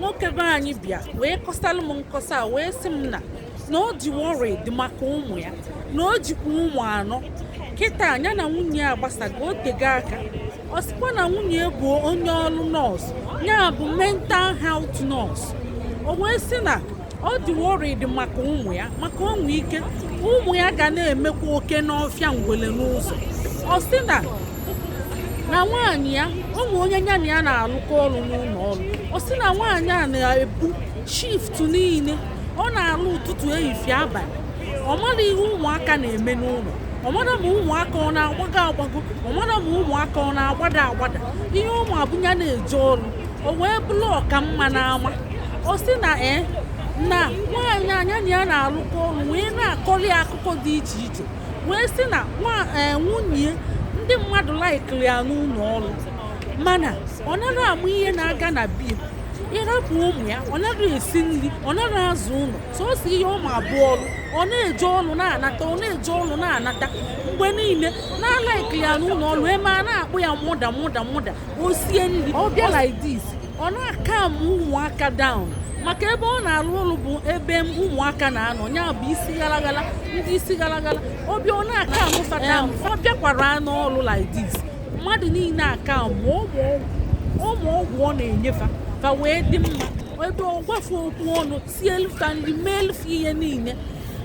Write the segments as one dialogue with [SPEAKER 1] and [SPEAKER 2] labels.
[SPEAKER 1] Nwoke be anyị bịa wee kọsalụ m nkọsa a, wee sị m na ọ dị worried maka ụmụ ya, na o jikwa ụmụ anọ. Kịta ya na nwunye ya agbasago, o tego aka. Ọ sịkwa na nwunye ya bụ onye ọrụ nọọsụ, ya bụ mental health nurse. O wee sị na ọ dị worried maka ụmụ ya, maka onwe ike ụmụ ya ga na-emekwa oke n'ọfịa, ngwele n'ụzọ. Ọ sị na nwaanyị ya, ụmụ onye ya na ya na-alụkọ ọrụ n'ụlọ ọrụ. Ọ sị na nwaanyị a na-ebu shift niile ọ na-alụ, ụtụtụ, ehihie, abalị. Ọ mara ihe ụmụaka na-eme n'ụlọ, ọ mara ma ụmụaka ọ na-agbago agbago, ọ mara ma ụmụaka ọ na-agbada agbada. Ihe ụmụ abụnya na-eje ọrụ, o wee bụrụ ọka mma n'ama. Ọ sị na ee, na nwaanyị anya na ya na-alụkọ ọrụ wee na-akọrọ ya akụkọ dị iche iche, wee sị na nwa ee, nwunye ndị mmadụ laikiri ya n'ụlọ ọrụ, mana ọ naghị amụ ihe na-aga na bie. Ịrapụ ụmụ ya, ọ naghị esi nri, ọ naghị azụ ụlọ, sọsọ ihe ụmụ abụọ ọrụ. Ọ na-eje ọrụ na-anata, ọ na-eje ọrụ na-anata mgbe niile. Na-alaikiri ya n'ụlọ ọrụ, eme a na-akpụ ya mother, mother, mother. O sie nri, ọ bịa like this, ọ na-aka m ụmụaka down, maka ebe ọ na-arụ ọrụ bụ ebe ụmụaka na-anọ, ya bụ isi ghalaghala, ndị isi ghalaghala. Ọbịa, ọ na-aka amụfa down. Ọ bịakwara n'ọrụ like this, mmadụ niile aka mụọ ụmụ ọgwụ, ụmụ ọgwụ ọ na-enyefa fa wee dị mma. Ebe ọ gwafe okwu ọnụ, sie fa nri, mee fa ihe niile,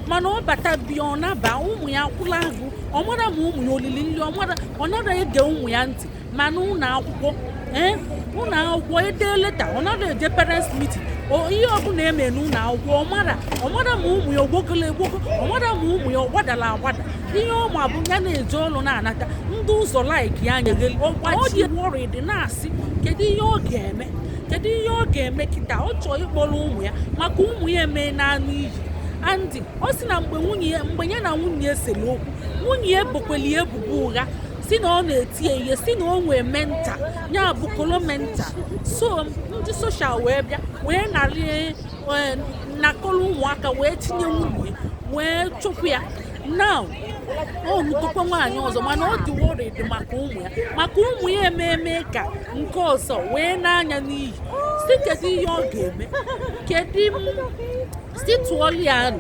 [SPEAKER 1] mana ọ bata bịa, ọ naba ụmụ ya akwụla agụ. Ọ mara ma ụmụ ya olili nri, ọ mara, ọ nara ege ụmụ ya ntị. Mana ụlọ akwụkwọ, ee, ụlọ akwụkwọ ede leta, ọ nara eje parents meeting. Ihe ọbụla eme n'ụlọ akwụkwọ, ọ mara ma ụmụ ya ogbogolo egbogo, ọ mara ma ụmụ ya ọ gbadara agbada. Ihe ụmụ abụ ya na-eje ọrụ na-anata, ndị ụzọ like ya nyegheli. Ọ dị worried, na-asị kedu ihe ọ ga-eme, kedu ihe ọ ga-eme kịta. Ọ chọọ ịkpọrọ ụmụ ya, maka ụmụ ya eme n'anụ iyi. Andị ọ sị na mgbe nwunye ya, mgbe ya na nwunye ya sere okwu, nwunye ya bokweli ya ebubo ụgha, si na ọ na-eti ya ihe, si na o nwee mental, ya bụ kolo mental. So ndị social wee bịa wee narị nakọrọ ụmụaka wee tinye nwunye wee chụpụ ya. Now o nutokwa nwaanyị ọzọ, mana ọ dị worried maka ụmụ ya, maka ụmụ ya ememe ka nke ọzọ wee na-anya n'iyi. Si kedu ihe ọ ga-eme, kedu m si tụọla ya alụ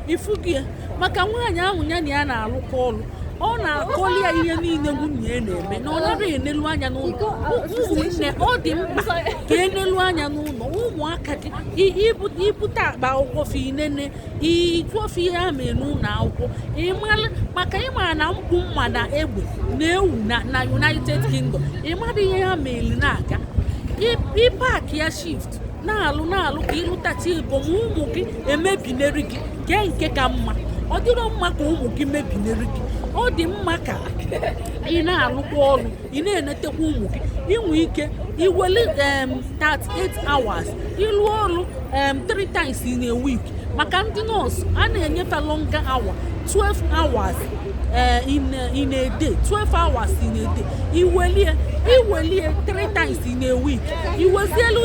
[SPEAKER 1] ifugie, maka nwaanyị ahụ ya na ya na-alụkọ ọrụ, ọ na-akọli ya ihe niile nwunye ya na-eme, na ọ nara enelu anya n'ụlọ. Ụmụnne, ọ dị mkpa ka enelu anya n'ụlọ ụmụaka gị. Ibute akpa akwụkwọ fi inene, ịjụọfe ihe ha mere n'ụlọ akwụkwọ, ịmara, maka ịma na mkpu mma na egbe na-ewu na United Kingdom. Ịmara ihe ha mere na-aga ịpak ya shift, na-alụ na-alụ ka ịlụtacha ego, ma ụmụ gị emebineri gị. Kee nke ka mma? Ọ dịrọ mma ka ụmụ gị mebineri gị. Ọ dị mma ka ị na-alụkwa ọrụ, ị na-enetekwa ụmụ gị. Inwe ike iweli 38 hours ịlụ ọrụ 3 times in a week. Maka ndị nọọsụ, a na-enyefe longer hour, 12 hours in a day, 12 hours in a day. Iwelie 3 times in a week, iwezielu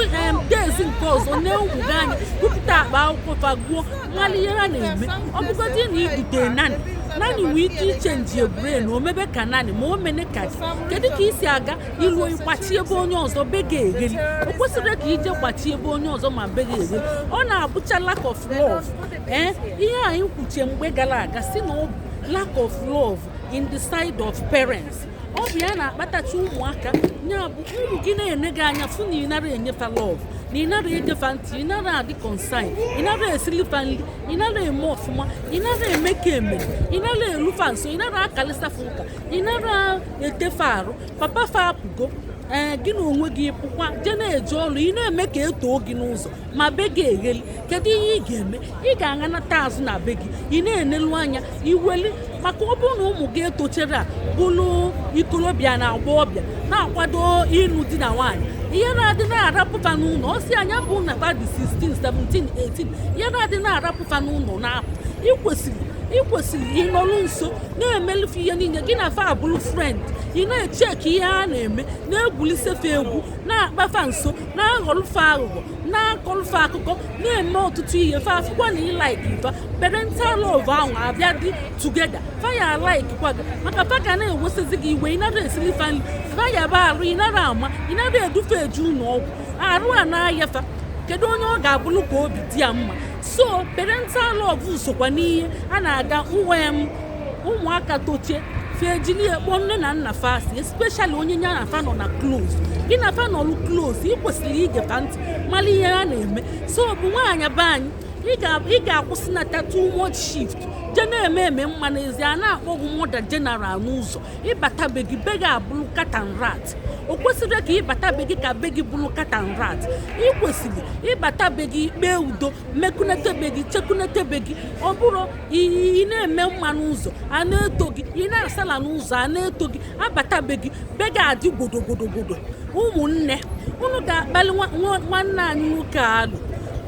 [SPEAKER 1] days nke ọzọ na ụmụ gị anya, bupụta akpa akwụkwọ fa, gụọ, mmalụ ihe ha na-eme. Ọ bụgodị na ibute nanny, nanny nwee ike ichange brain, o mebe ka nanny ma o mene ka gị. Kedu ka isi aga iluo ịgbachi ebe onye ọzọ be gị egheli? O kwesịrị ka ije gbachi ebe onye ọzọ ma be gị egheli. Ọ na-abụcha lack of love. Ee, ihe anyị kwuchie mgbe gara aga si na ọ bụ lack of love in the side of parents, ọ bụ ya na-akpatacha ụmụaka. Ya bụ ụmụ gị na-ene gị anya, fụ na ị nara enyefa love, na ị nara egefa ntị, ị nara adị concern, ị nara esilifa nri, ị nara eme ọfụma, ị nara eme ka emere, ị nara elufa nso, ị nara akalịsafa ụka, ị nara etefe arụ. Papa fa apụgo, ee, gị na onwe gị pụkwa jee na-eje ọrụ, ị na-eme ka etoo gị n'ụzọ, ma be gị egheli. Kedu ihe ị ga-eme? Ị ga-aṅanata azụ na be gị, ị na-enelu anya iweli, maka ọ bụrụ na ụmụ gị etochere a bụrụ ikolobịa na agbọghọbịa na-akwado ịlụ di na nwaanyị, ihe na-adị na-arapụfa n'ụlọ, ọ si anya bụ na fa dị 16, 17, 18, ihe na-adị na-arapụfa n'ụlọ na-apụ. Ị kwesịrị ịnọrụ nso na-emelufe ihe niile, gị na fa abụrụ friend. Ị na-echeki ihe ha na-eme, na-egwulisefe egwu, na-akpafa nso, na-aghọrụfe aghụghọ, na-akọrụfe akụkọ, na-eme ọtụtụ ihe fa afụkwa na ịlike fa. Parental love ahụ abịa dị together, fa ya like kwa gị, maka fa ga na-ewesịzi gị iwe. Ị nara esili fa nri, fa yaba arụ, ị nara ama, ị nara edufe eju ụlọ ọgwụ, arụ a na-aya fa. Kedu onye ọ ga-abụrụ ka obi dị ya mma? So parental love sokwa n'ihe a na-aga nwe m. Ụmụaka tochie, fa ejili ya kpọọ nne na nna fa asị, especially onye ya na fa nọ na close. Gị na fa nọlụ close, ị kwesịrị ige fa ntị, mara ihe ha na-eme. So bụ nwaanyị be anyị, ị ga-akwụsịnata too much shift, jee na-eme eme mma. N'ezie, a na-akpọ gị mother general n'ụzọ. Ịbata be gị, be gị abụrụ cat and rat. O kwesịrị ka ịbata be gị ka be gị bụrụ cat and rat. Ị kwesịrị ịbata be gị, ikpe udo, mekunete be gị, chekunete be gị. Ọ bụrụ ị na-eme mma n'ụzọ, a na-eto gị, ị na-asala n'ụzọ, a na-eto gị, abata be gị, be gị adị gbodogodogodo. Ụmụnne, unu ga-akpali nwanne anyị nwoke alụ.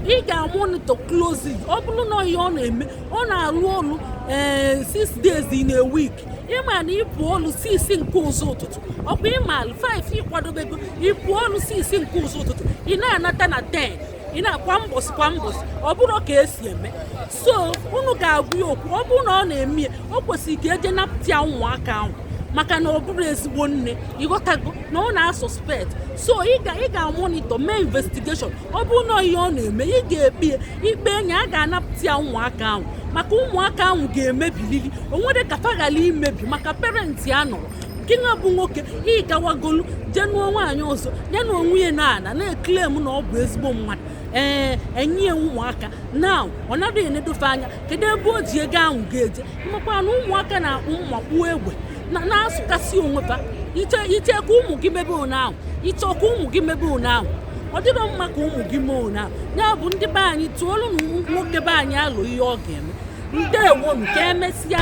[SPEAKER 1] Ị ga-amonitor closely. Ọ bụrụ na ihe ọ na-eme, ọ na-alụ ọrụ 6 days in a week, ịma na ịpụ ọlụ 6 nke ụzọ ụtụtụ, ọkwa ịma 5 ịkwadobego, ịpụ ọlụ 6 nke ụzọ ụtụtụ, ị na-anata na 10, ị na-akwa mbọsị kwa mbọsị, ọ bụrụ ka esi eme. So unu ga-agwa ya okwu. Ọ bụrụ na ọ na-eme ya, o kwesịrị ka eje napụta ya ụmụaka ahụ, maka na ọ bụrụ ezigbo nne. Ịghọtago na ọ na-asuspect. So ị ga-amonitor, mee investigation. Ọ bụrụ na ihe ọ na-eme, ị ga-ekpe ya ikpe nya, a ga-anapụta ya ụmụaka ahụ, maka ụmụaka ahụ ga-emebiliri. O nwere ka fa ghara imebi maka parent ya nọrọ. Gị nwa bụ nwoke, ị gawagolu jee nụọ nwaanyị ọzọ, ya na onwe ya na-ana na-eclaim na ọ bụ ezigbo mmadụ. Ee, enye ya ụmụaka na ọ naghị enedofe anya. Kedu ebe o ji ego ahụ ga-eje? Makwa na ụmụaka na-akpụ mma, kpuo egbe, na-asụkasị onwe fa. Iche iche ka ụmụ gị mebe one ahụ, ịchọ ka ụmụ gị mebe one ahụ, ọ dịrọ mma ka ụmụ gị mee one ahụ. Ya bụ, ndị be anyị, tụọlụ na nwoke be anyị alụ ihe ọ ga-eme. Ndewonu, ka emesịa.